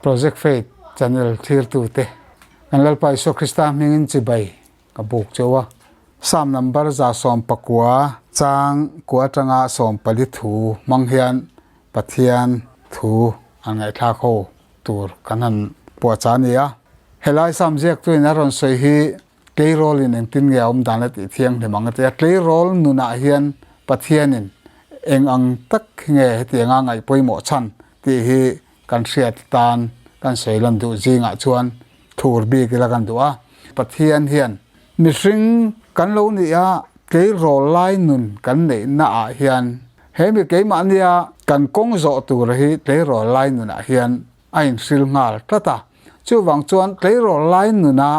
Project Faith channel thlirtute kan Lalpa Isua Krista hmingin chibai ka buk cheu a. Psalm number 119 chang kua atanga 14 thu hmang hian Pathian thu an ngaihthlak ho tur kan han puahchah a ni a. Helai Psalm ziaktuin a rawn sawi hi Tleirawlin engtin nge a awm dan a tih thianghlim ang a ti a, tleirawl nunah hian Pathianin eng ang tak hi nge hetianga ngaih pawimawh chhan tih hi kan hriat tan kan sawi lan duh zingah chuan thur bik ila kan duh a. Pathian hian mihring kan lo nih a, tleirawl lai nun kan neihna ah hian he mi keimahnia kan kawng zawh tur hi tleirawl lai nunah hian a inhril nghal tlat a. Chuvang chuan tleirawl lai nuna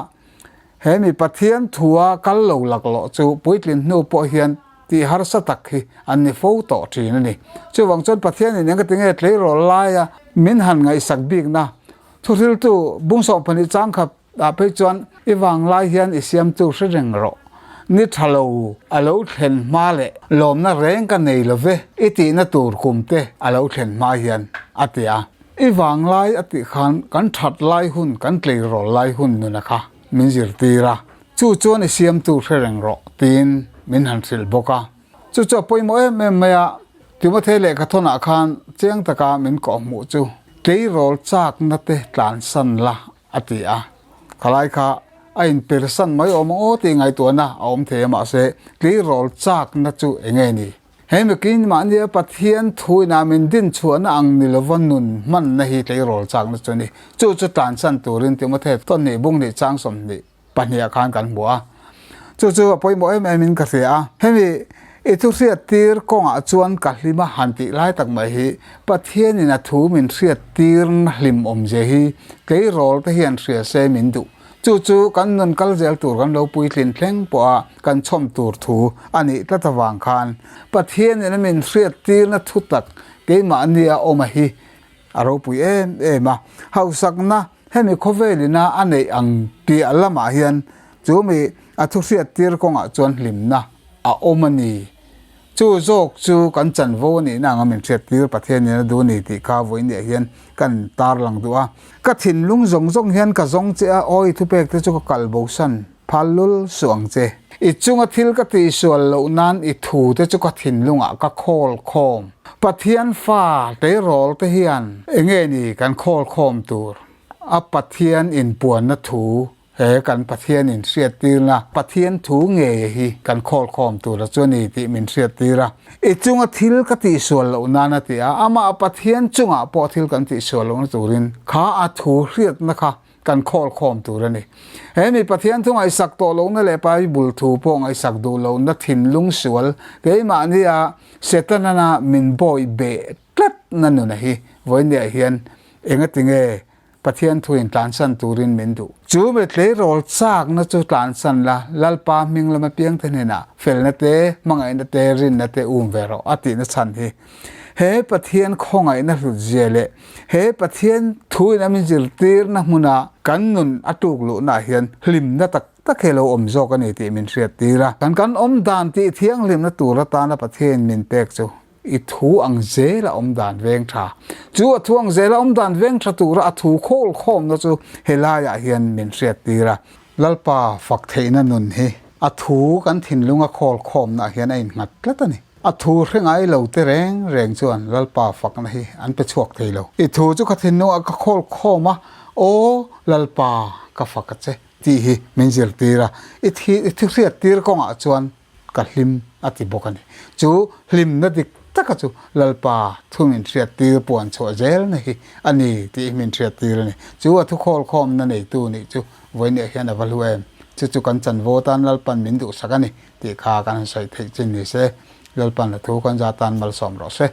he mi Pathian thua kal lo laklawh chu puitlin hnu pawh hian tih harsa tak hi an ni fo tawh thin a ni. Chuvang chuan Pathianin eng ka ti nge tleirawl laia min han ngaihsak bikna thuhriltu bung 12 chang khat ah phei chuan i vanglai hian i siamtu hre reng rawh. Ni tha lo a lo thlen hma leh lawmna reng ka nei lo ve i tihna tur kum te a lo thlen hma hian a ti a. I vanglai a tih khan kan that lai hun, kan tleirawl lai hun nuna kha min zirtir a, chu chuan i siamtu hre reng rawh tiin min han hrilh bawk a. Chu chu a pawimawh em em mai a, Timothea lehkha thawnah khan chiang taka min kawhhmuh chu tleirawl chakna te tlansan la a ti a. Khalai kha a inpersan mai awm ang aw tih ngaihtuahna a awm thei a, mahse tleirawl chakna chu eng nge ni? He mikin mahnia Pathian thu ina min din chhuahna ang ni lova nun hmanna hi tleirawl chakna chu a ni. Chu chu tlansan turin Timothea tawnhnih bung hnih chang 22 ah khan kan hmu a. Chu chu a pawimawh em em in ka hria a. Hemi i thu hriattir kawngah chuan ka hlim a han tih lai tak mai hi Pathianin a thu min hriattirna hlim awmzia hi tleirawl te hian hria se min duh. Chu chu kan nun kal zel tur kan lo puitlin thleng pawha kan chhawm tur thu a nih tlat avang khan Pathianin a min hriattirna thu tak keimahnia awm a hi a ropui em em a. Hausakna hemi khawvelina a neih ang piah lamah hian chu mi a thu hriattir kawngah chuan hlimna a awm a ni. Chu zawk chu kan chanvo a nihna anga min hriattir Pathianin a duh a ni tih kha vawiinah hian kan tarlang duh a. Ka thinlung zawng zawng hian ka zawng che a, awi thupek te chu ka kal bosan phal lul suh ang che. I chunga thil ka tihsual loh nan i thu te chu ka thinlungah ka khawl khawm. Pathian fa tleirawl te hian enge ni kan khawl khawm tur? A Pathian inpuanna thu He kan Pathian in hriattirna Pathian thu ngei hi kan khawlkhawm tur a chu a ni tih min hriattir a. I chunga thil ka tihsual loh nan a ti a, amah Pathian chungah pawh thil kan tihsual lohna turin kha a thu hriatna kha kan khawlkhawm tur a ni. He mi Pathian thu ngaihsak tawh lohna leh Bible thu pawh ngaihsak duh lohna thinlung sual keimahnia Setana min bawih beh tlatna nuna hi vawiinniah hian engatinge Pathian thuin tlansan turin min duh. Chu mi tleirawl chakna chu tlansan la, Lalpa hming lama piangte hnenah felna te, hmangaihna te, rinna te um ve rawh a tihna chhan hi. He Pathian khawngaihna hlutzia leh he Pathian thuin a min zirtirna hmuna kan nun a tuk luhnaah hian hlimna tak tak hi a lo awm zawk a ni tih min hriattir a. Kan kan awm dan tih thianghlimna tur atana Pathian min pek chu I thu ang zela awm dan veng tha. Chu a thu ang zela awm dan veng tha tura a thu khawl khawmna chu helaiah hian min hriattir a. Lalpa fak theihna nun hi a thu kan thinlunga khawl khawmnaah hian a innghat tlat a ni. A thu hre ngai lo te reng reng chuan Lalpa fakna hi an pe chhuak thei lo. I thu chu ka thinlungah ka khawl khawm a, Aw Lalpa ka fak a che tih hi min zirtir a. I thu hriattir kawngah chuan Ka hlim a ti bawk a ni. Chu hlimna dik taka chu Lalpa thu min hriattir puan chhuah zelna hi a ni tih hi min hriattir a ni. Chu a thukhawl khawmna neitu nih chu vawiinah hian a va hlu em? Chu chu kan chanvo tan Lalpan min duhsak a ni tih kha kan han sawi theih chin ni se. Lalpan a thu kan za tan malsawm rawh se.